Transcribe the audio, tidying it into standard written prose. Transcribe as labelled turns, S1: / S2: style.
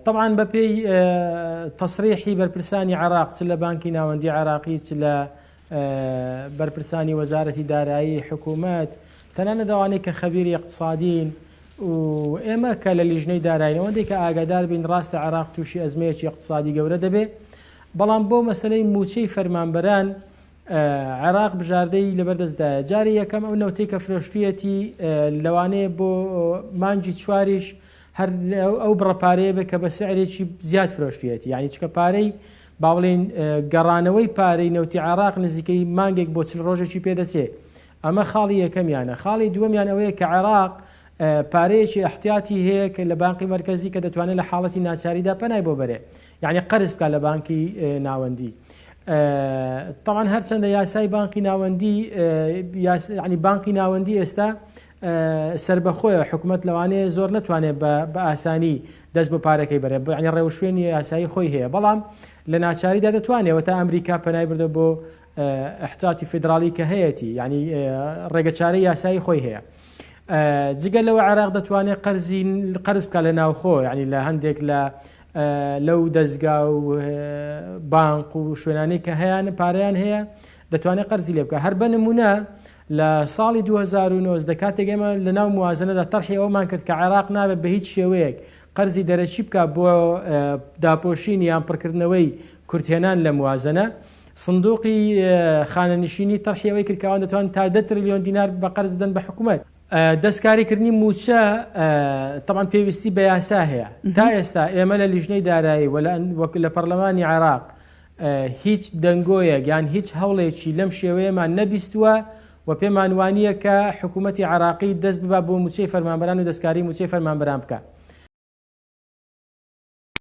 S1: تەبعەن بەپێی تەسریحی بەرپرسانی عێراق چ لە بانکی ناوەندی عێراقی چ لە بەرپرسانی وەزارەتی دارایی حکوومەت تەنانەت ئەوانەی کە خەبیری اقتصادین و ئێمە کە لە لیژنەی دارایی ئەوەندەی کە ئاگادار بین ڕاستە عێراق تووشی ئەزمەیەکی اقتصادی گەورە دەبێ بەڵام بۆ مەسلەی موچەی فەرمانبەران عێراق بژاردەی لەبەردەستدایە جاری یەکەم ئەو نەوتەی کە فرۆشتویەتی لەوانەیە بۆ مانگی چواریش هەر ئەو بڕە پارەیە بێت کە بە سعرێکی زیاد فرۆشتویەتی یعنی چکە پارەی با بڵێین گەڕانەوەی پارەی نەوتی عێراق نزیکەی مانگێک بۆ چل ڕۆژێکی پێدەچێ ئەمە خاڵی یەکەمیانە خاڵی دووەمیان ئەوەیە کە عێراق پارەیەکی احتیاتی هەیە کە لە بانقی مەرکەزی کە دەتوانێت لە حاڵەتی ناچاریدا پەنای بۆ بەرێ یعنی قەرز بکات لە بانکی ناوەندی طبعا هەرچەندە یاسای بانقی ناوەندی ینی بانقی ناوەندی ئێستا سەربەخۆیە حکومەت لەوانەیە زۆر نەتوانێت بە ئاسانی دەست بۆ پارەکەی بەرێ یعنی ڕێوشوێنی یاسایی خۆی هەیە بەڵام لە ناچاریدا دەتوانێت تا ئەمریکا پەنای بردە بۆ احتیاتی فیدراڵی کە هەیەتی یعنی ڕێگەچارەی یاسایی خۆی هەیە جگە لەوە عێراق دەتوانێت قەرزی قەرز بکە لە ناوخۆ یعنی لە هەندێک لە لەو دەزگا و بانق و شوێنانەی کە هەیان پارەیان هەیە دەتوانێت قەرزی لێ بکە هەر بە نمونە لە ساڵی 2019 کاتێک ئێمە لە ناو موازنەدا تەرحی ئەومان کرد کە عێراق نابێت بە هیچ شێوەیەک قەرزی دەرەکی بکە بۆ داپۆشین یان پڕکردنەوەی کورتهێنان لە موازنە سندوقی خانەنشینی تەرحی ئەوەی کرد کە ئەوان دەتوانن تا دە ترلیۆن دینار بە قەرز بدەن بە حکومەت. دەستکاریکردنی مووچە تەبعەن پێویستی بە یاسا هەیە. تا ئێستا ئێمە لە لیژنەی دارایی و لە پەرلەمانی عێراق هیچ دەنگۆیەک یان هیچ هەوڵێکی لەم شێوەیەمان نەبیستووە و پێمان وانییە کە حکوومەتی عێراقی دەست ببا بۆ مووچەی فەرمانبەران و دەستکاری مووچەی فەرمانبەران بکات.